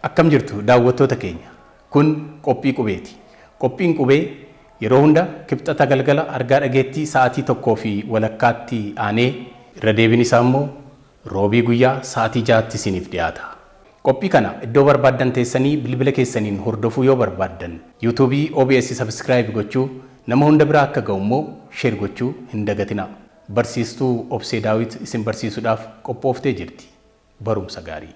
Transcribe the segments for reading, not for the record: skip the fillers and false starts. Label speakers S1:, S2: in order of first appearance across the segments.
S1: Akkam jirtu daawwattoota keenya? Kun qophii qubeeti. Qophiin qubee yeroo hunda Kibxata galgala argaa dhageettii sa'aatii 1:30tti aanee irra deebiin isaa immoo Roobii guyyaa sa'aatii 6tti isiniif dhiyaata. Qophii kana iddoo barbaaddan teessanii bilbila keessaniin hordofuu yoo barbaaddan YouTube OBS subscribe gochuu, nama hunda bira akka ga'u immoo share gochuu hin dagatinaa. Barsiistuu Obsee Daawit isin barsiisuudhaaf qophooftee jirti. Barumsa gaarii.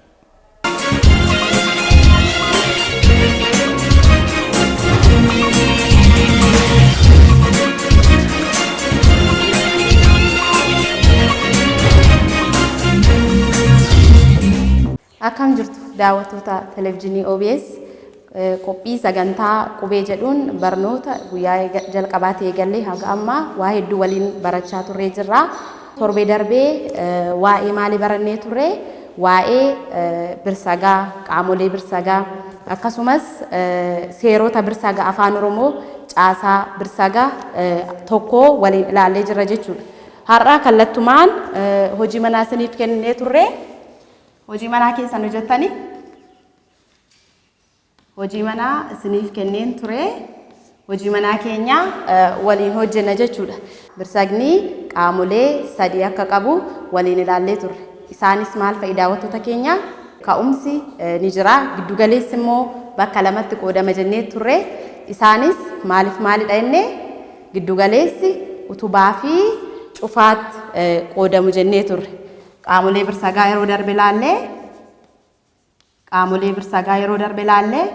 S2: Akkam jirtu daawwattoota televizyiinii OBS? Qophii sagantaa qubee jedhuun barnoota guyyaa jalqabaatti eegallee haga ammaa waa hedduu waliin barachaa turree jirra. Torbee darbee waa'ee maalii barannee turre? Waa'ee birsagaa, qaamolee birsagaa, akkasumas seerota birsaga Afaan Oromoo, caasaa birsaga tokkoo waliin ilaallee jirra jechuudha. Har'a kallattumaan hojii manaa isiniif kenninee turre. Hojii manaa keessan hojjettanii? Hojii manaa isiniif kenneen ture. Hojii manaa keenya waliin hojjenna jechuudha. Birsagni qaamolee sadii akka qabu waliin ilaallee turre. Isaanis maal fa'i daawwattoota keenya? Ka'umsi ni jira. Giddugaleessi immoo bakka lamatti qoodama jennee turre. Isaanis maaliif maalidha jennee? Giddugaleessi utubaa fi cufaatti qoodamu jennee turre. Qaamolee birsagaa yeroo darbe ilaallee, qaamolee birsagaa yeroo darbe ilaallee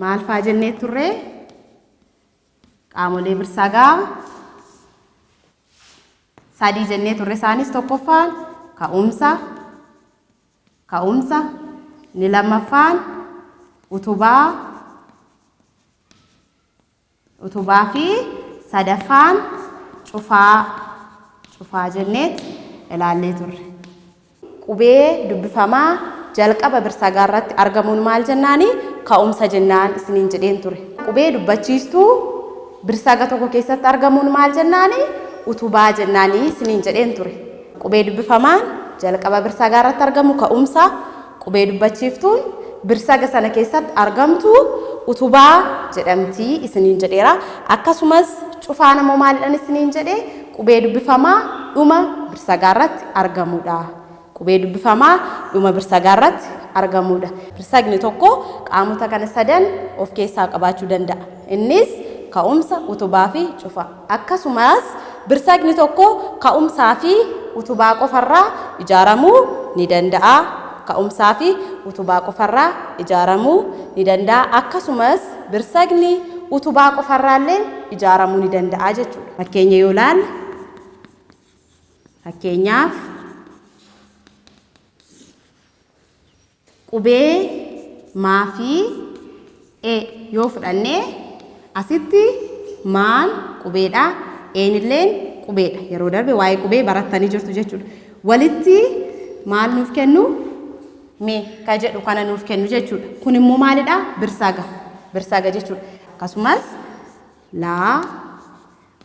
S2: maal faa jennee turre? Qaamolee birsagaa sadii jennee turre. Isaanis tokkoffaan ka'umsa, ka'umsa, inni lammaffaan utubaa, utubaa fi sadaffaan cufaa, cufaa jenneet ilaallee turre. Qubee dubbifamaa jalqaba birsagaa irratti argamuun maal jennaani? Ka'umsa jennaan isiniin jedheen ture. Qubee dubbachiistuu birsaga tokko keessatti argamuun maal jennaani? Utubaa jennaani isiniin jedheen ture. Qubee dubbifamaan jalqaba birsagaa irratti argamu ka'umsa, qubee dubbachiiftuun birsaga sana keessatti argamtu utubaa jedhamti isiniin jedheera. Akkasumas cufaan ammoo maalidhan isiniin jedhe? Qubee dubbifamaa dhuma birsagaa irratti argamudha. Qubee dubbifamaa dhuma birsagaa irratti argamudha. Birsagni tokko qaamota kana sadan of keessaa qabaachuu danda'a. Innis ka'umsa, utubaa fi cufa. Akkasumas birsagni tokko ka'umsaa fi utubaa qofarraa ijaaramuu ni danda'a. Ka'umsaa fi utubaa qofarraa ijaaramuu ni danda'a. Akkasumas birsagni utubaa qofarraallee ijaaramuu ni danda'a jechuudha. Fakkeenya yoo ilaalle, fakkeenyaaf qubee maa fi e yoo fudhanne, asitti maan qubeedha, een qubeedha. Yeroo darbe waa'ee qubee barattanii jirtu jechuudha. Walitti maal nuuf kennu? Me ka jedhu kana nuuf kennu jechuudha. Kun immoo maalidha? Birsaga. Birsaga jechuudha. Akkasumas laa,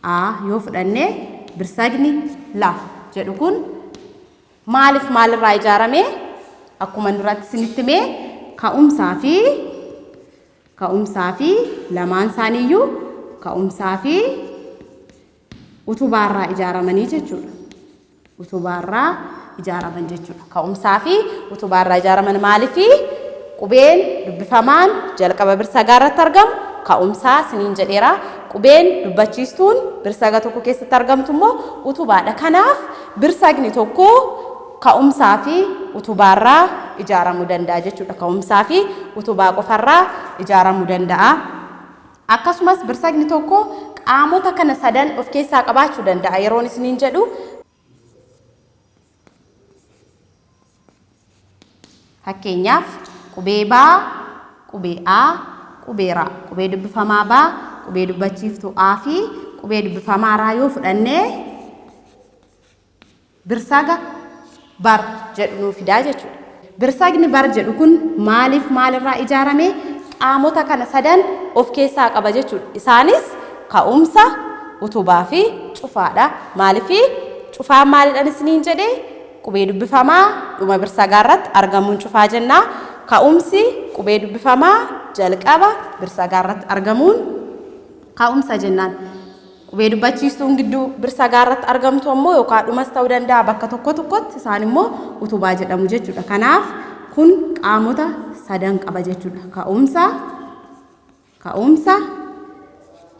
S2: a yoo fudhanne, birsagni la jedhu kun maaliif maalirraa ijaarame? Akkuma duratti isinitti himee, ka'umsaa fi lamaan isaaniiyyuu ka'umsaa fi utubaarraa ijaaramanii jechuudha. Utubaarraa ijaaraman jechuudha. Ka'umsaa fi utubaarraa ijaaraman maaliifi? Qubeen dubbifamaan jalqaba birsagaa irratti argamu ka'umsaa isiniin jedheera. Qubeen dubbachiistuun birsaga tokko keessatti argamtu immoo utubaadha. Kanaaf birsagni tokko ka'umsaa fi utubaarraa ijaaramuu danda'a jechuudha. Ka'umsaa fi utubaa qofarraa ijaaramuu danda'a. Akkasumas birsagni tokko qaamota kana sadan of keessaa qabaachuu danda'a yeroon isiniin jedhu, fakkeenyaaf qubee baa, qubee a, qubee raa, qubee dubbifamaa baa, qubee dubbachiiftuu a fi qubee dubbifamaa raa yoo fudhannee, birsaga bar jedhu nuu fidaa jechuudha. Birsagni bar jedhu kun maaliif maalirraa ijaarame? Qaamota kana sadan of keessaa qaba jechuudha. Isaanis ka'umsa, utubaa fi cufaadha. Maaliif? Cufaan maalidhaan isiniin jedhee? Qubee dubbifamaa dhuma birsagaa irratti argamuun cufaa jennaa. Ka'umsi qubee qubee dubbifamaa jalqaba birsagaa irratti argamuun ka'umsa jennaan. Qubee dubbachiistuun gidduu birsagaa irratti argamtu ammoo yookaan dhumas ta'uu danda'a bakka tokko tokkotti isaan immoo utubaa jedhamu jechuudha. Kanaaf kun qaamota sadan qaba jechuudha. Ka'umsa, ka'umsa,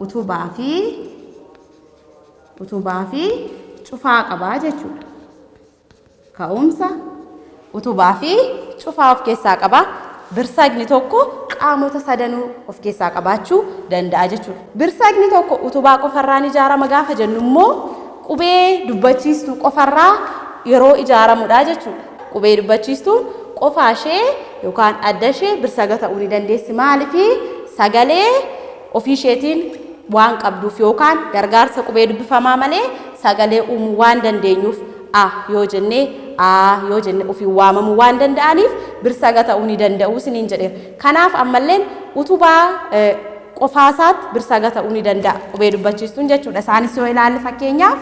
S2: utubaa fi utubaa fi cufaa qaba jechuudha. Ka'umsa, utubaa fi cufaa of keessaa qaba. Birsagni tokko qaamota sadanuu of keessaa qabaachuu danda'a jechuudha. Birsagni tokko utubaa qofarraan ijaarama gaafa jennu immoo qubee dubbachiistuu qofarraa yeroo ijaaramudha jechuudha. Qubee dubbachiistuun qofaa ishee yookaan adda ishee birsaga ta'uu ni dandeessi. Maaliifii sagalee ofii isheetiin waan qabduuf yookaan gargaarsa qubee dubbifamaa malee sagalee uumuu waan dandeenyuuf a yoo jennee a yoo jenne ofiin waamamuu waan danda'aniif birsaga ta'uu ni danda'u isiniin jedheera. Kanaaf ammalleen utubaa qofaasaatti birsaga ta'uu ni danda'a qubee dubbachiistuun jechuudha. Isaanis yoo ilaalle fakkeenyaaf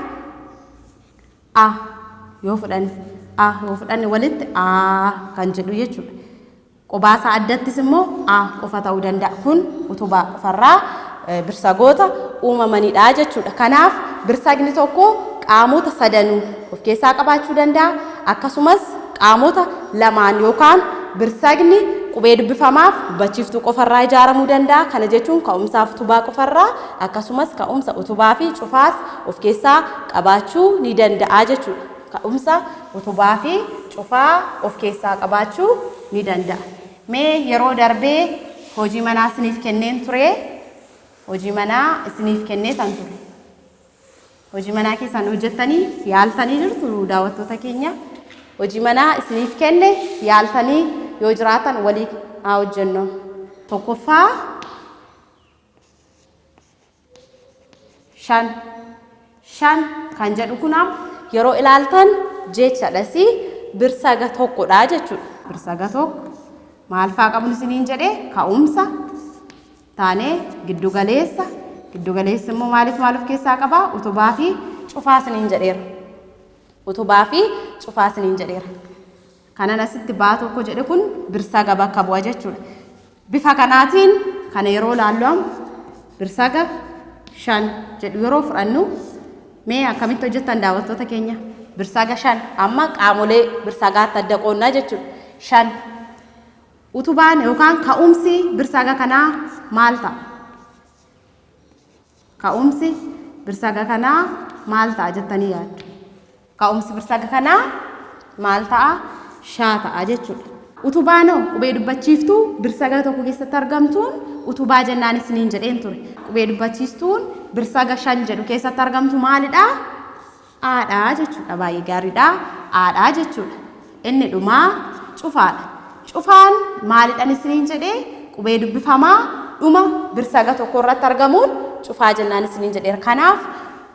S2: a yoo fudhanne a yoo fudhanne walitti a kan jedhu jechuudha. Qobaasaa addattis immoo a qofa ta'uu danda'a. Kun utubaa qofarraa birsagoota uumamanidha jechuudha. Kanaaf birsagni tokko qaamota sadanuu of keessaa qabaachuu danda'a. Akkasumas qaamota lamaan yookaan birsagni qubee dubbifamaaf dubbachiiftuu qofarraa ijaaramuu danda'a. Kana jechuun ka'umsaaf utubaa qofarraa akkasumas ka'umsa utubaa fi cufaas of keessaa qabaachuu ni danda'a jechuudha. Ka'umsa utubaa fi cufaa of keessaa qabaachuu ni danda'a. Mee yeroo darbee hojii manaa isiniif kenneen ture. Hojii manaa isiniif kennee san ture. Hojii manaa keessan hojjettanii yaaltanii jirtu daawwattoota keenya. Hojii manaa isiniif kenne yaaltanii yoo jiraatan walii haa hojjennu. Tokkoffaa shan shan kan jedhu kun yeroo ilaaltan jechadhasi birsaga tokkodha jechuudha. Birsaga tokko maal faa qabnu isiniin jedhee ka'umsa taanee giddugaleessa giddugaleessi immoo maaliif maal of keessaa qaba utubaa fi cufaa isiniin jedheera. Utubaa fi cufaa isiniin jedheera. Kanan asitti baa tokko jedhe kun birsaga bakka bu'a jechuudha. Bifa kanaatiin kana yeroo ilaallu birsaga shan jedhu yeroo fudhannu mee akkamitti hojjettan daawwattoota keenya birsaga shan amma qaamolee birsagaatti adda qoonnaa jechuudha. Shan utubaan yookaan ka'umsi birsaga kanaa maal ta'a? Ka'umsi birsaga kanaa maal ta'a jettanii yaaddu? Ka'umsi birsaga kanaa maal ta'a? Shaa ta'a jechuudha. Utubaanoo qubee dubbachiiftuu birsaga tokko keessatti argamtuun utubaa jennaan isiniin jedheen ture. Qubee dubbachiistuun birsaga shan jedhu keessatti argamtu maalidha? Aadhaa jechuudha. Baay'ee gaariidha. Aadhaa jechuudha. Inni dhumaa cufaadha. Cufaan maalidhan isiniin jedhee qubee dubbifamaa dhuma birsaga tokko irratti argamuun cufaa jennaan isiniin jedheera. Kanaaf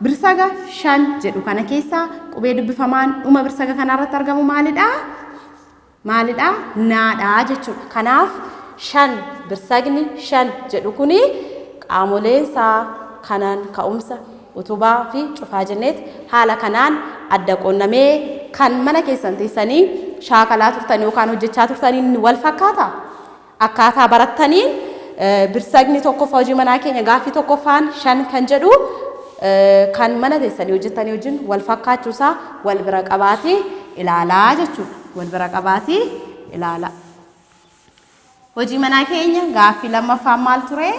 S2: birsaga shan jedhu kana keessaa qubee dubbifamaan dhuma birsaga kanarratti argamu maalidha? Maalidha? Naadha jechuudha. Kanaaf shan birsagni shan jedhu kuni qaamoleen isaa kanaan ka'umsa utubaa fi cufaa jenneet haala kanaan adda qoonnamee kan mana keessan teessanii shaakalaa turtan yookaan hojjechaa turtaniin wal fakkaata? Akkaataa barattaniin birsagni tokkoffaa hojii manaa keenya gaaffii tokkoffaan shan kan jedhu kan mana teessanii hojjettanii wajjin wal fakkaachuusaa wal bira qabaatii ilaalaa jechuudha. Wal bira qabaatii ilaalaa. Hojii manaa keenya gaaffii lammaffaan maal ture?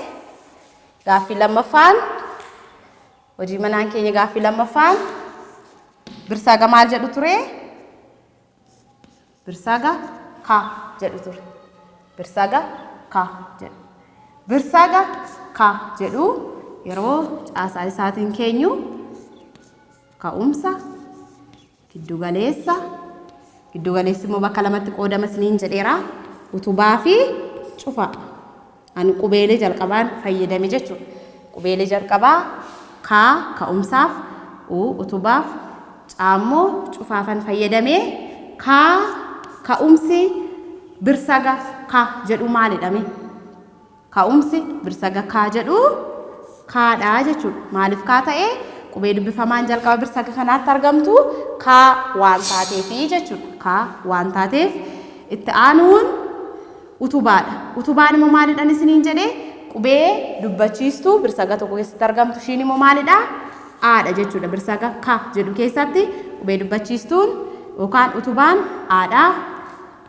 S2: Gaaffii lammaffaan hojii manaa keenya gaaffii lammaffaan birsaga maal jedhu ture? Birsaga ka jedhu ture. Birsaga ka jedhu. Birsaga ka jedhu yeroo caasaa isaatiin keenyu ka'umsa giddugaleessa giddugaleessi immoo bakka lamatti qoodama isiniin jedheera utubaa fi cufaa. Ani qubeelee jalqabaan fayyadame jechuudha. Qubeelee jalqabaa kaa ka'umsaaf u utubaaf caammoo cufaafan fayyadamee kaa ka'umsi birsaga ka jedhu maalidha mee? Ka'umsi birsaga kaa jedhu kaadha jechuudha. Maaliif kaa ta'e? Qubee dubbifamaan jalqaba birsaga kanaatti argamtu kaa waan taateefi jechuudha. Kaa waan taateef itti aanuun utubaadha. Utubaan immoo maalidhaan isiniin jedhee qubee dubbachiistuu birsaga tokko keessatti argamtu ishiin immoo maalidha? Aadha jechuudha. Birsaga ka jedhu keessatti qubee dubbachiistuun yookaan utubaan aadha.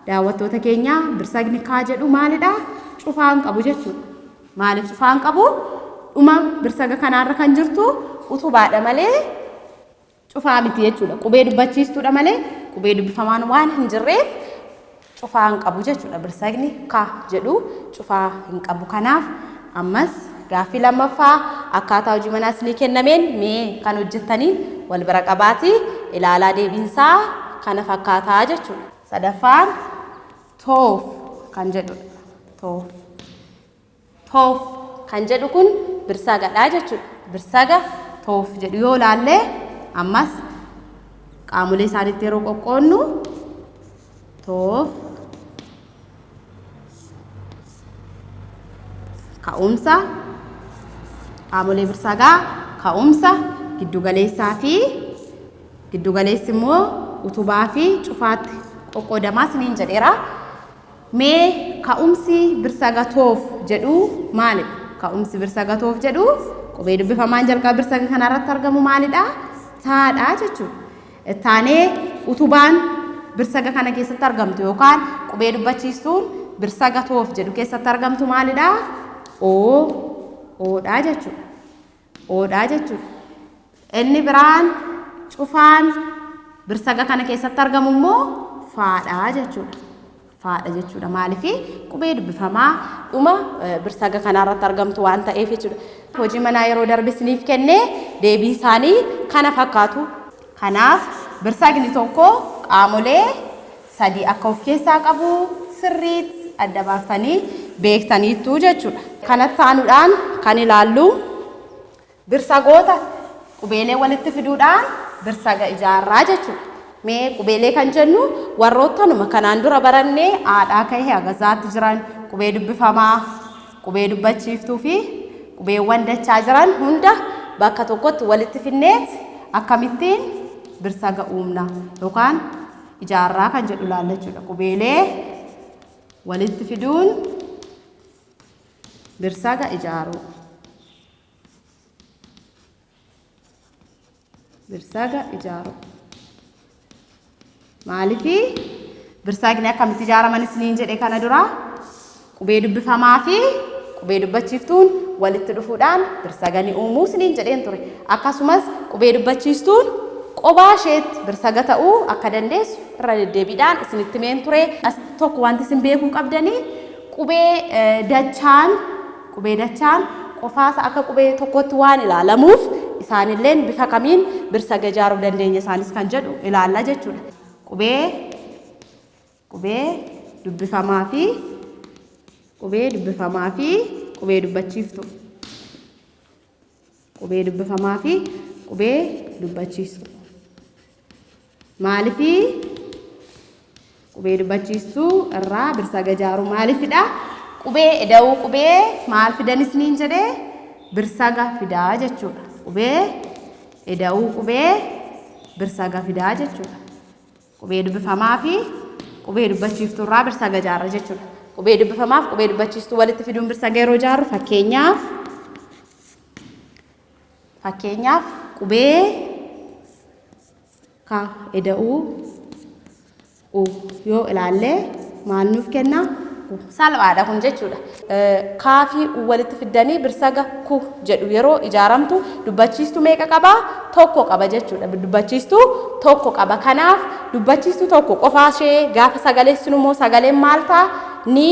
S2: Daawwattoota keenya birsagni kaa jedhu maalidha? Cufaan qabu jechuudha. Maaliif cufaan qabu? Dhuma birsaga kanaarra kan jirtu utubaadha malee cufaa miti jechuudha. Qubee dubbachiistuudha malee qubee dubbifamaan waan hin jirreef cufaa hin qabu jechuudha. Birsagni ka jedhu cufaa hin qabu. Kanaaf ammas gaaffii lammaffaa akkaataa hojii manaa isinii kennameen mee kan hojjettaniin wal bira qabaati ilaalaa deebiinsaa kana fakkaataa jechuudha. Sadaffaan toof kan jedhudha. Toof. Toof kan jedhu kun birsagadha jechuudha. Birsaga toof jedhu yoo ilaalle ammas qaamolee isaaniitti yeroo qoqqoodnu toof ka'umsa qaamolee birsagaa ka'umsa giddugaleessaa fi giddugaleessi immoo utubaa fi cufaatti qoqqoodamaa isiniin jedheera. Mee ka'umsi birsaga toof jedhu maalidha? Ka'umsi birsaga toof jedhu qubee dubbifamaan jalqaba birsaga kanarratti argamu maalidha? Taadha jechuudha. Ittaanee utubaan birsaga kana keessatti argamtu yookaan qubee dubbachiistuun birsaga toof jedhu keessatti argamtu maalidha? Oo, oodha jechuudha. Oodha jechuudha. Inni biraan cufaan birsaga kana keessatti argamu immoo faadha jechuudha. Faadha jechuudha. Maaliif qubee dubbifamaa dhuma birsaga kanarratti argamtu waan ta'eef jechuudha. Hojii manaa yeroo darbe isiniif kennee deebii isaanii kana fakkaatu. Kanaaf birsagni tokko qaamolee sadii akka of keessaa qabu sirriitti adda baaftanii beektaniittu jechuudha. Kanatti aanuudhaan kan ilaallu birsagoota qubeelee walitti fiduudhaan birsaga ijaarraa jechuudha. Mee qubeelee kan jennu warroottanuma kanaan dura barannee aadhaa ka'ee haga zaatti jiran qubee dubbifamaa, qubee dubbachiiftuu fi qubeewwan dachaa jiran hunda bakka tokkotti walitti finneet akkamittiin birsaga uumna yookaan ijaarraa kan jedhu ilaalla jechuudha. Qubeelee walitti fiduun birsaga ijaaruu. Birsaga ijaaruu. Maaliifi birsagni akkamitti ijaaraman isiniin jedhe kana dura qubee dubbifamaa fi qubee dubbachiiftuun walitti dhufuudhaan birsaga ni uumuu isiniin jedheen ture. Akkasumas qubee dubbachiistuun qobaa isheetti birsaga ta'uu akka dandeessu irra deddeebiidhaan isinitti himeen ture. As tokko wanti isin beekuu qabdanii qubee dachaan qofaasa akka qubee tokkotti waan ilaalamuuf isaanilleen bifa kamiin birsaga ijaaruu dandeenya isaanis kan jedhu ilaalla jechuudha. Qubee dubbifamaa fi qubee dubbifamaa fi qubee dubbachiiftu. Qubee dubbifamaa fi qubee dubbachiistu. Maaliifi qubee dubbachiistuu irraa birsaga ijaaruu maaliifidha? Qubee ida'uu qubee maal fidan isiniin jedhee birsaga fidaa jechuudha. Qubee ida'uu qubee birsaga fidaa jechuudha. Qubee dubbifamaa fi qubee dubbachiiftuu irraa birsaga ijaarra jechuudha. Qubee dubbifamaa fi qubee dubbachiistuu walitti fiduun birsaga yeroo ijaarru fakkeenyaaf qubee ka ida'uu u yoo ilaalle maal nuuf kenna? Salphaadha kun jechuudha. Kaa fi u walitti fiddanii birsaga ku jedhu yeroo ijaaramtu dubbachiistuu meeqa qabaa? Tokko qaba jechuudha. Dubbachiistuu tokko qaba. Kanaaf dubbachiistuu tokko qofaa ishee gaafa sagaleessinu immoo sagaleen maal ta'a? Ni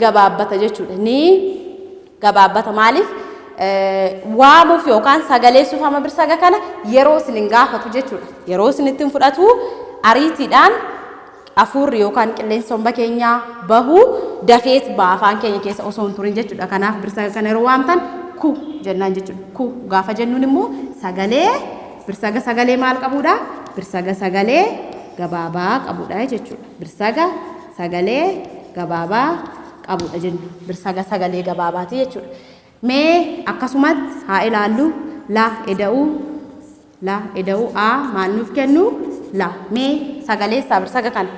S2: gabaabbata jechuudha. Ni gabaabbata. Maaliif? Waamuuf yookaan sagaleessuuf amma birsaga kana yeroo isin hin gaafatu jechuudha. Yeroo isin ittiin fudhatu ariitiidhaan afuurri yookaan qilleensi somba keenyaa bahu dafeet ba'a afaan keenya keessa osoo hin turin jechuudha. Kanaaf birsaga kana yeroo waamtan ku jennaan jechuudha. Ku gaafa jennuun immoo sagalee birsaga sagalee maal qabuudha? Birsaga sagalee gabaabaa qabuudha jechuudha. Birsaga sagalee gabaabaa qabuudha jennu. Birsaga sagalee gabaabaati jechuudha. Mee akkasumatti haa ilaallu la eda'uu la eda'uu a maal nuuf kennu la. Mee sagaleessaa birsaga kana.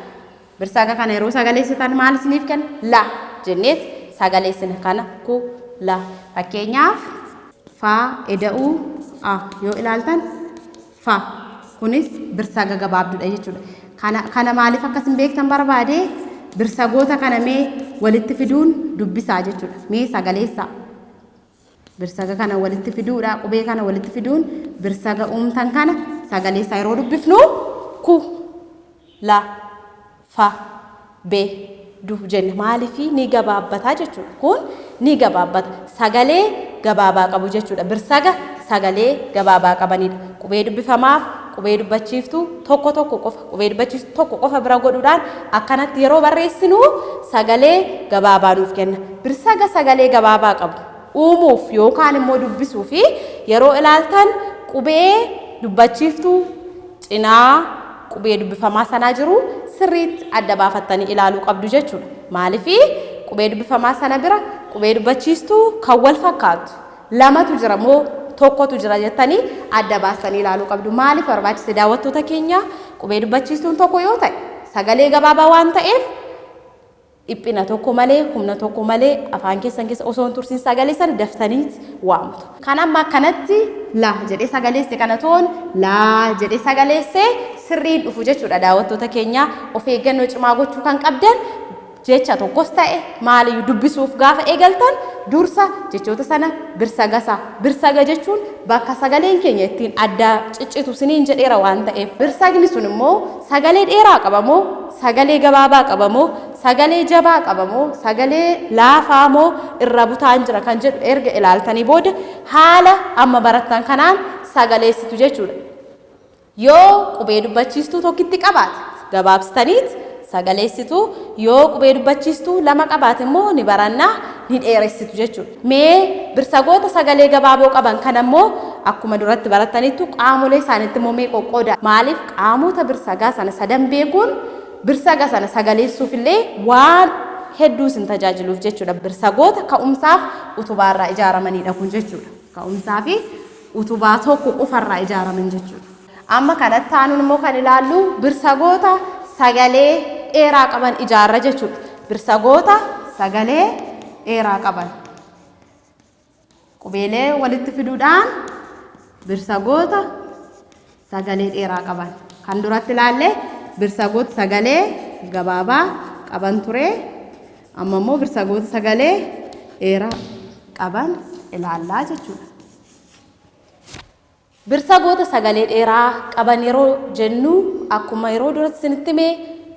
S2: Birsaga kana yeroo sagaleessitan maal isiniif kenna? La. jenneet sagaleessina kana ku la. Fakkeenyaaf fa eda'uu a yoo ilaaltan fa kunis birsaga gabaabduudha jechuudha. Kana maaliif akkas hin beektan barbaade birsagoota kana mee walitti fiduun dubbisaa jechuudha. Mee sagaleessaa. Birsaga kana walitti fiduudha qubee kana walitti fiduun birsaga uumtan kana sagaleessaa yeroo dubbifnu ku la fa be du jenna. Maaliifii ni gabaabbataa jechuudha. Kun ni gabaabbata. Sagalee gabaabaa qabu jechuudha. Birsaga sagalee gabaabaa qabanidha. Qubee dubbifamaaf qubee dubbachiiftuu tokko tokko qofa qubee dubbachiiftuu tokko qofa bira godhuudhaan akkanatti yeroo barreessinu sagalee gabaabaa nuuf kenna. Birsaga sagalee gabaabaa qabu uumuuf yookaan immoo dubbisuu fi yeroo ilaaltan qubee dubbachiiftuu cinaa qubee dubbifamaa sanaa jiru sirriitti adda baafattanii ilaaluu qabdu jechuudha. Maaliifii qubee dubbifamaa sana bira qubee dubbachiistuu kan wal fakkaatu lamatu jira moo tokkotu jira jettanii adda baastanii ilaaluu qabdu. Maaliif barbaachise daawwattoota keenya qubee dubbachiistuun tokko yoo ta'e sagalee gabaabaa waan ta'eef dhiphina tokko malee humna tokko malee afaan keessan keessa osoo hin tursin sagalee sana daftaniit waamtu. Kan amma akkanatti la jedhee sagaleesse kana toon la jedhee sagaleesse sirriin dhufu jechuudha daawwattoota keenya of eeggannoo cimaa gochuu kan qabdan jecha tokkos ta'e maaliyyuu dubbisuuf gaafa eegaltan dursa jechoota sana birsagasa. Birsaga jechuun bakka sagaleen keenya ittiin adda ciccitu siniin jedheera waan ta'eef birsagni sun immoo sagalee dheeraa qabamoo sagalee gabaabaa qabamoo sagalee jabaa qabamoo sagalee laafaa moo irra butaan jira kan jedhu erga ilaaltanii booda haala amma barattan kanaan sagaleessitu jechuudha. Yoo qubee dubbachiistuu tokkitti qabaate gabaabsitaniit sagaleessitu yoo qubee dubbachiistuu lama qabaate immoo ni barannaa ni dheeressitu jechuudha. Mee birsagoota sagalee gabaaboo qaban kan ammoo akkuma duratti barattanittu qaamolee isaaniitti immoo mee qoqqooda. Maaliif qaamota birsagaa sana sadan beekuun birsaga sana sagaleessuuf illee waan hedduu isin tajaajiluuf jechuudha. Birsagoota ka'umsaaf utubaarraa ijaaramanidha kun jechuudha. Ka'umsaa fi utubaa tokko qofarraa ijaaraman jechuudha. Amma kanatti aanuun immoo kan ilaallu birsagoota sagalee dheeraa qaban ijaarra jechuudha. Birsagoota sagalee dheeraa qaban. Qubeelee walitti fiduudhaan birsagoota sagalee dheeraa qaban. Kan duratti ilaalle birsagoota sagalee gabaabaa qaban ture. Amma immoo birsagoota sagalee dheeraa qaban ilaallaa jechuudha. Birsagoota sagalee dheeraa qaban yeroo jennu akkuma yeroo duratti isinitti hime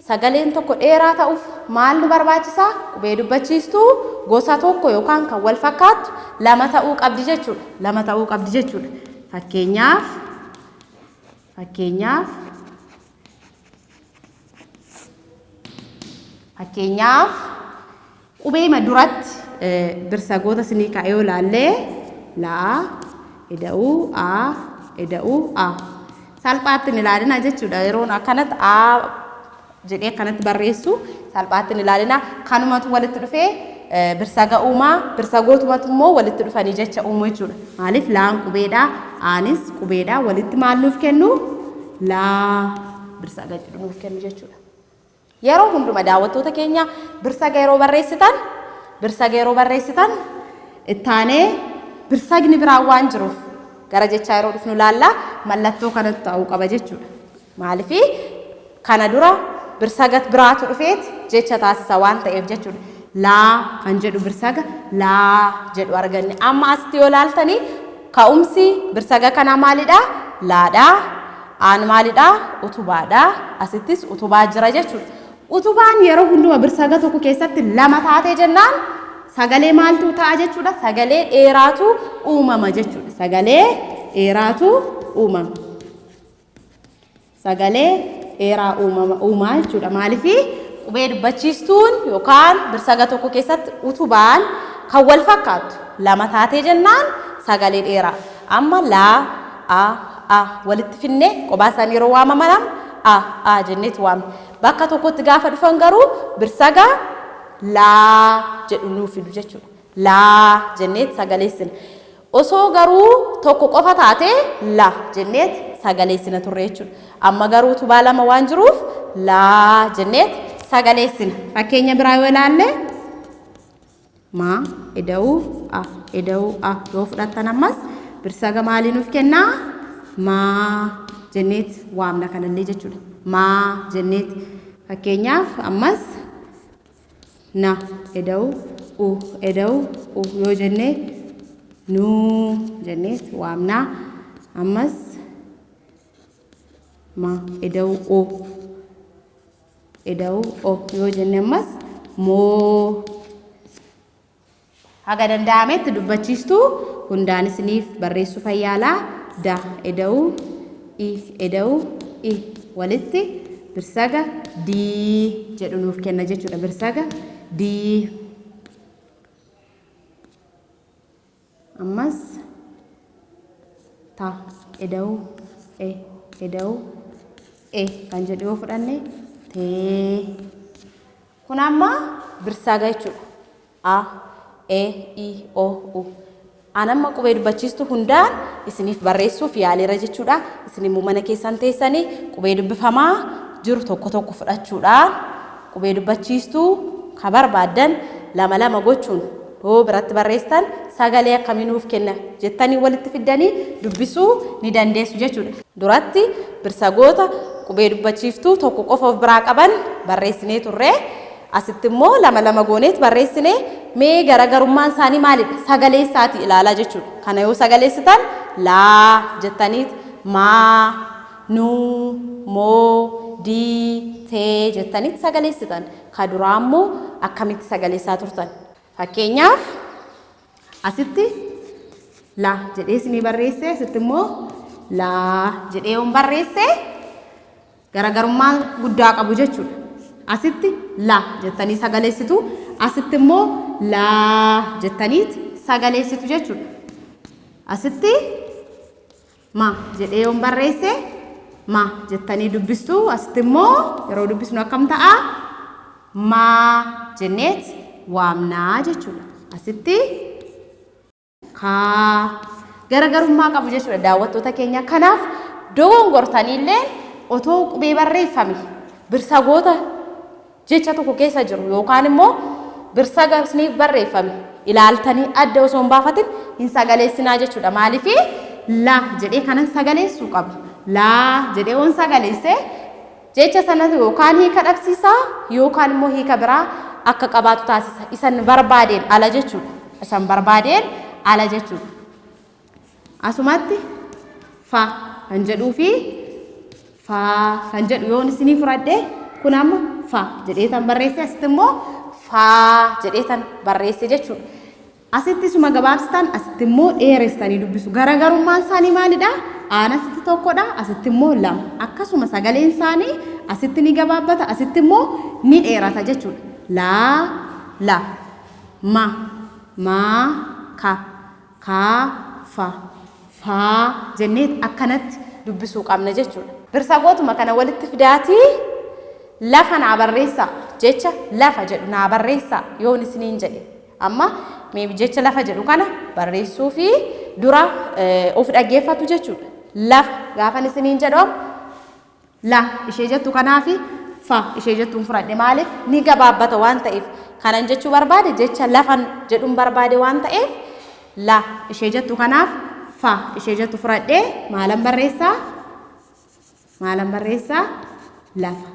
S2: sagaleen tokko dheeraa ta'uuf maal nu barbaachisa? Qubee dubbachiistuu gosa tokko yookaan kan wal fakkaattu lama ta'uu qabdi jechuudha. Lama ta'uu qabdi jechuudha. Fakkeenyaaf qubeema duratti birsagoota isinii kaa'ee yoo ilaallee laa eda'uu a eda'uu a salphaatti hin ilaalina jechuudha. Yeroon akkanatti a jedhee akkanatti barreessu salphaatti hin ilaalina. Kanumatu walitti dhufee birsaga uumaa birsagootumatu immoo walitti dhufanii jecha uumu jechuudha. Maaliif laan qubeedha aanis qubeedha walitti maal nuuf kennu laa birsaga jedhu nuuf kennu jechuudha. Yeroo hunduma daawwattoota keenya birsaga yeroo barreessitan ittaanee birsagni biraan waan jiruuf gara jechaa yeroo dhufnu laallaa mallattoo kanatti ta'uu qaba jechuudha. Maaliifii kana dura birsaga biraatu dhufeet jecha taasisa waan ta'eef jechuudha. Laa kan jedhu birsaga laa jedhu arganne. Amma asitti yoo ilaaltanii ka'umsi birsaga kanaa maalidhaa? Laadhaa. Aan maalidhaa? Utubaadhaa. Asittis utubaa jira jechuudha. Utubaan yeroo hunduma birsaga tokko keessatti lama taatee jennaan sagalee maaltu ta'a jechuudha? Sagalee dheeraatu uumama jechuudha. Sagalee dheeraatu uumama. Sagalee dheeraa uumaa jechuudha. Maaliifii qubee dubbachiistuun yookaan birsaga tokko keessatti utubaan kan wal fakkaattu lama taatee jennaan sagalee dheeraa. Amma laa, a, a walitti finnee kophaa isaanii yeroo waamaman a, a jenneetu waamna. Bakka tokkotti gaafa dhufan garuu birsaga laa jedhu nuuf fidu jechuudha. Laa jenneet sagaleessina. Osoo garuu tokko qofa taate la jenneet sagaleessina turre jechuudha. Amma garuu utubaa lama waan jiruuf laa jenneet sagaleessina. Fakkeenya biraa yoo ilaalle Ma eda'uu a eda'uu a yoo fudhattan ammas birsaga maalii nuuf kennaa? Maa jenneet waamna kanallee jechuudha. Maa jenneet fakkeenyaaf ammas na eda'uu u eda'uu u yoo jennee nuu jenneet waamnaa. Ammas ma eda'uu o eda'uu o yoo jenne ammas moo. Haga danda'ametti dubbachiistuu hundaan isiniif barreessuu fayyaalaa. Da eda'uu i eda'uu i walitti birsaga dii jedhu nuuf kenna jechuudha. Birsaga dii. Ammas ta eda'uu e eda'uu e kan jedhu yoo fudhanne tee. Kun amma birsaga jechuudha. A E I O U. An amma qubee dubbachiistu hundaan isiniif barreessuuf yaaleera jechuudha. Isin immoo mana keessan teessanii qubee dubbifamaa jiru tokko tokko fudhachuudhaan qubee dubbachiistuu ka barbaaddan lama lama gochuun yoo biratti barreessitan sagalee akkamii nuuf kenna jettanii walitti fiddanii dubbisuu ni dandeessu jechuudha. Duratti birsagoota qubee dubbachiiftuu tokko qofa of biraa qaban barreessinee turre. Asitti immoo lama lama gooneet barreessinee mee garaagarummaan isaanii maalidha? Sagalee isaatii ilaalaa jechuudha. Kana yoo sagaleessitan laa jettaniit maa, nuu, moo, dii, tee jettaniit sagaleessitan. Ka duraa immoo akkamitti sagaleessaa turtan? Fakkeenyaaf asitti la jedhee isinii barreesse, asitti immoo laa jedhee yoon barreesse garaagarummaan guddaa qabu jechuudha. Asitti la jettanii sagaleessitu, asitti immoo laa jettaniit sagaleessitu jechuudha. Asitti ma jedhee yoon barreesse ma jettanii dubbistu, asitti immoo yeroo dubbisnu akkam ta'a? Maa jenneet waamnaa jechuudha. Asitti kaa garaagarummaa qabu jechuudha daawwattoota keenya. Kanaaf dogongortaniillee otoo qubee barreeffame birsagoota jecha tokko keessa jiru yookaan immoo birsaga isiniif barreeffame ilaaltanii adda osoo hin baafatin hin sagaleessinaa jechuudha. Maaliif la jedhee kanan sagaleessuu qaba. Laa jedhee yoon sagaleesse jecha sana yookaan hiika dhabsiisaa yookaan immoo hiika biraa akka qabaatu taasisa. Isan barbaadeen ala jechuudha. Isan barbaadeen ala jechuudha. Asumatti fa kan jedhuu fi faa kan jedhu yoon isinii fudhadhe kun amma fa jedhee tan barreesse, asitti immoo faa jedhee tan barreesse jechuudha. Asitti isuma gabaabsitan, asitti immoo dheeressitanii dubbisu. Garaagarummaan isaanii maalidha? Aan asitti tokkodha, asitti immoo lama. Akkasuma sagaleen isaanii asitti ni gabaabbata, asitti immoo ni dheerata jechuudha. Laa, la, ma, maa, ka, kaa, fa, faa jennee akkanatti dubbisuu qabna jechuudha. Birsagootuma kana walitti fidaatii lafa naa barreessaa, jecha lafa jedhu naa barreessaa yoon isiniin jedhe. Amma mee jecha lafa jedhu kana barreessuu fi dura of dhaggeeffatu jechuudha. Lafa gaafan isiniin jedhu la ishee jettu kanaafi fa ishee jettuun fudhadhe. Maaliif? Ni gabaabbata waan ta'eef. Kanan jechuu barbaade jecha lafan jedhuun barbaade waan ta'eef la ishee jettu kanaaf fa ishee jettu fudhadhee maalan barreessaa? Maalan barreessaa? Lafa.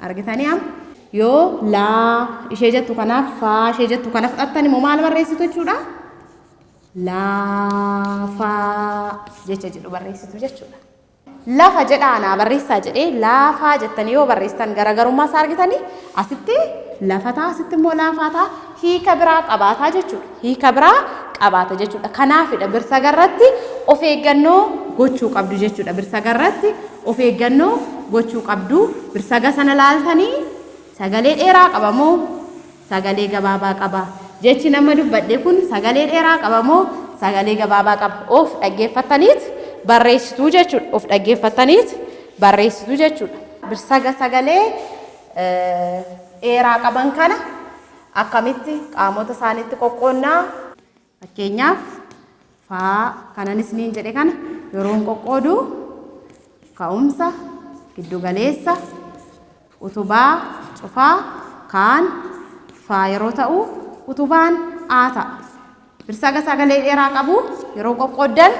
S2: Argitanii amma? Yoo laa ishee jettu kanaaf faa ishee jettu kana fudhattan immoo maal barreessitu jechuudha? Laafaa jecha jedhu barreessitu jechuudha. Lafa jedhaa naa barreessaa jedhee laafaa jettanii yoo barreessitan garaagarummaa isaa argitanii asitti lafa ta'a, asitti immoo laafaa ta'a, hiika biraa qabaataa jechuudha. Hiika biraa qabaata jechuudha. Kanaafidha birsagarratti of eeggannoo gochuu qabdu jechuudha. Birsagarratti of eeggannoo gochuu qabdu. Birsaga sana laaltanii sagalee dheeraa qaba moo sagalee gabaabaa qaba? Jechi nama dubbadhe kun sagalee dheeraa qaba moo sagalee gabaabaa qaba? Of dhaggeeffataniit barreessituu jechuudha. Of dhaggeeffataniit barreessituu jechuudha. Birsaga sagalee dheeraa qaban kana akkamitti qaamota isaaniitti qoqqoonnaa? Fakkeenyaaf faa kanan isiniin jedhe kana yeroon qoqqoodu ka'umsa, giddugaleessa, utubaa, cufaa, kaan, faa yeroo ta'u utubaan A ta'a. Birsaga sagalee dheeraa qabu yeroo qoqqooddan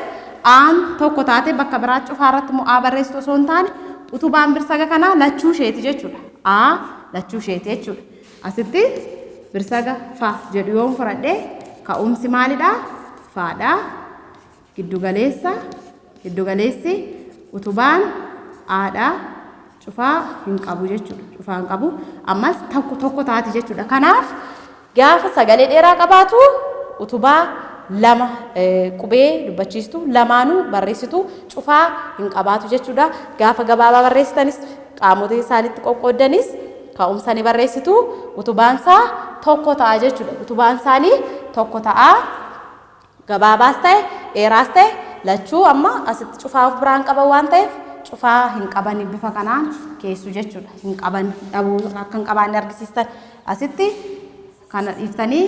S2: Aan tokko taate bakka biraa cufaa irratti immoo A barreessitu osoo hin taane utubaan birsaga kanaa lachuu isheeti jechuudha. A lachuu isheeti jechuudha. Asitti birsaga fa jedhu yoon fudhadhe ka'umsi maalidha? Faadha. Giddugaleessa. Giddugaleessi utubaan Aadha. Cufaa hin qabu jechuudha. Cufaa hin qabu. Ammas tokko tokko taati jechuudha. Kanaaf gaafa sagalee dheeraa qabaatu utubaa lama qubee dubbachiistu lamaanuu barreessitu cufaa hin qabaatu jechuudha. Gaafa gabaabaa barreessitanis qaamota isaanitti qoqqooddanis ka'umsa ni barreessitu. Utubaan isaa tokko ta'a jechuudha. Utubaan isaanii tokko ta'a. Gabaabaas ta'e dheeraas ta'e lachuu amma asitti cufaa of biraan qaban waan ta'eef cufaa hin qaban bifa kanaan keessu jechuudha. Hin qaban dhabuu akka hin qabaanne argisiistan. Asitti kana dhiiftanii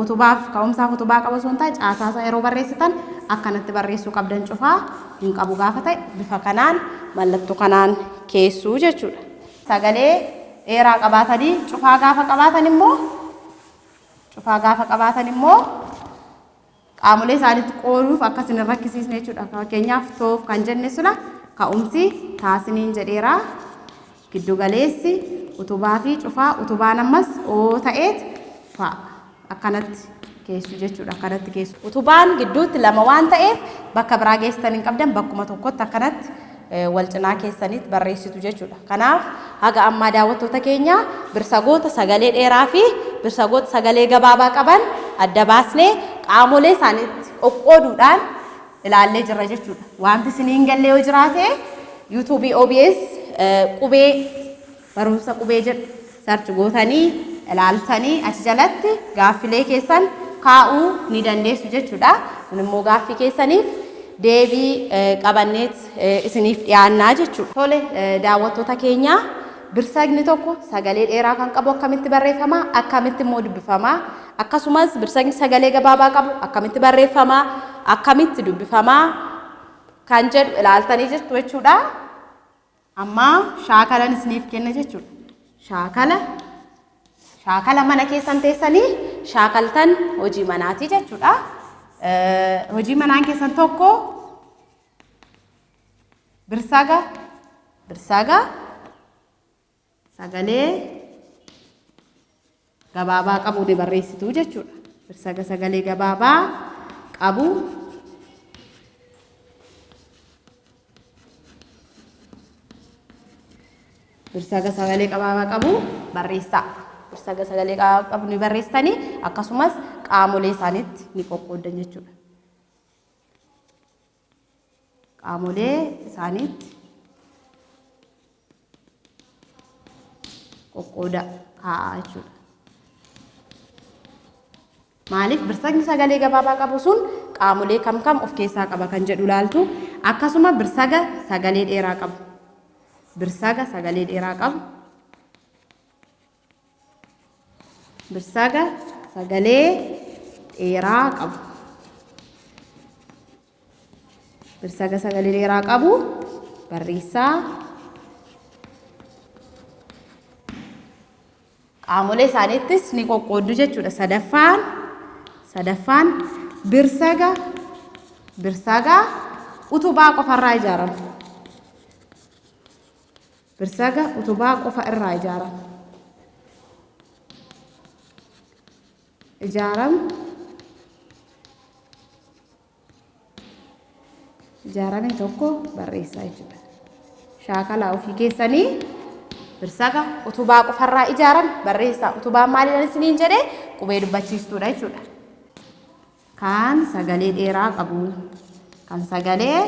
S2: utubaaf ka'umsaaf utubaa qaba osoo hin taane caasaa isaa yeroo barreessitan akkanatti barreessuu qabdan cufaa hin qabu gaafa ta'e bifa kanaan mallattoo kanaan keessuu jechuudha. Sagalee dheeraa qabaatanii cufaa gaafa qabaatan immoo qaamolee isaaniitti qooduuf akkasin hin rakkisiisne jechuudha. Fakkeenyaaf toof kan jenne suna ka'umsi taasiniin jedheera. Giddugaleessi utubaa fi cufaa utubaan ammas oo ta'eet fa'a. Akkanatti keessu jechuudha. Akkanatti keessu. Utubaan gidduutti lama waan ta'eef bakka biraa geessitan hin qabdan bakkuma tokkotti akkanatti wal cinaa keessanitti barreessitu jechuudha. Kanaaf haga ammaa daawwattoota keenya birsagoota sagalee dheeraa fi birsagoota sagalee gabaabaa qaban adda baasnee qaamolee isaaniitti qoqqooduudhaan ilaallee jirra jechuudha. Wanti isinii hin galle yoo jiraate YouTube OBS qubee barumsa qubee jedhu sarchi gootanii ilaaltanii achi jalatti gaaffilee keessan kaa'uu ni dandeessu jechuudha. Kun immoo gaaffii keessaniif deebii qabanneet isiniif dhiyaannaa jechuudha. Tole daawwattoota keenya birsagni tokko sagalee dheeraa kan qabu akkamitti barreeffama akkamitti immoo dubbifama akkasumas birsagni sagalee gabaabaa qabu akkamitti barreeffama akkamitti dubbifama kan jedhu ilaaltanii jirtu jechuudha. Amma shaakalan isiniif kenna jechuudha. Shaakala mana keessan teessanii shaakaltan hojii manaati jechuudha. Hojii manaan keessan tokko birsaga sagalee gabaabaa qabu ni barreessitu jechuudha. Birsaga sagalee gabaabaa qabu birsaga sagalee gabaabaa qabu barreessaa. Birsaga sagalee gabaabaa qabu ni barreessitanii akkasumas qaamolee isaaniitti ni qoqqooddan jechuudha. Qaamolee isaaniitti qoqqooda kaa'aa jechuudha. Maaliif birsagni sagalee gabaabaa qabu sun qaamolee kam kam of keessaa qaba kan jedhu ilaaltu akkasuma birsaga sagalee dheeraa qabu. Birsaga sagalee dheeraa qabu. Birsaga sagalee dheeraa qabu. Birsaga sagalee dheeraa qabu barreessaa. Qaamolee isaaniittis ni qoqqooddu jechuudha. Sadaffaan birsaga utubaa qofarraa ijaarama. Birsaga utubaa qofa irraa ijaarama. Ijaarame tokko barreessaa jechuudha. Shaakala ofii keessanii birsaga utubaa qofarraa ijaarame barreessaa. Utubaan maalidha isiniin jedhee qubee dubbachiistuudha jechuudha. Kan sagalee dheeraa qabu, kan sagalee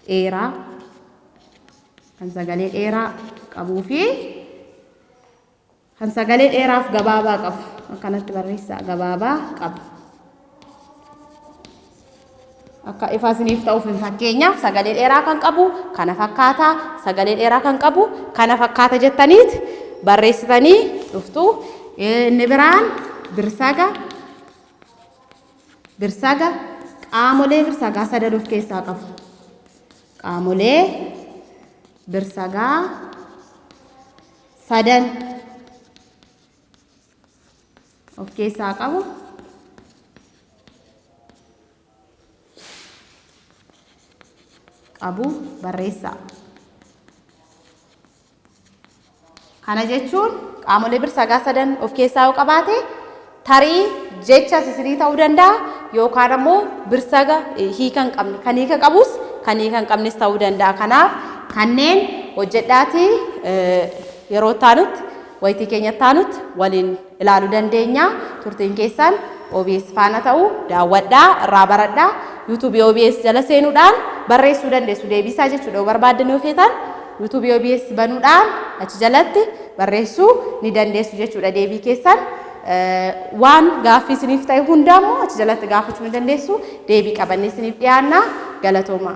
S2: dheeraa, kan sagalee dheeraa qabuu fi kan sagalee dheeraaf gabaabaa qabu. Akkanatti barreessaa gabaabaa qabu. Akka ifa isiniif ta'uuf fakkeenyaaf sagalee dheeraa kan qabu kana fakkaata, sagalee dheeraa kan qabu kana fakkaata jettaniit barreessitanii dhuftu. Inni biraan birsaga qaamolee birsagaa sadan of keessaa qabu. Qaamolee birsagaa sadan of keessaa qabu qabu barreessaa. Kana jechuun qaamolee birsagaa sadan of keessaa yoo qabaate tarii jecha sisirii ta'uu danda'a yookaan ammoo birsaga hiika hin qabne kan hiika qabus kan hiika hin qabnes ta'uu danda'a. Kanaaf kanneen hojjedhaatii yeroo taanutti wayitii keenya taanutti waliin ilaaluu dandeenya. Turtiin keessan OBS faana ta'uu daawwadhaa irraa baradhaa YouTube OBS jala seenuudhaan barreessuu dandeessu deebisaa jechuudha yoo barbaaddan yoo feetan YouTube OBS banuudhaan achi jalatti barreessuu ni dandeessu jechuudha deebii keessan. Waan gaaffii isiniif ta'e hundaa immoo achi jalatti gaafachuu ni dandeessu deebii qabannee isiniif dhiyaanna galatooma.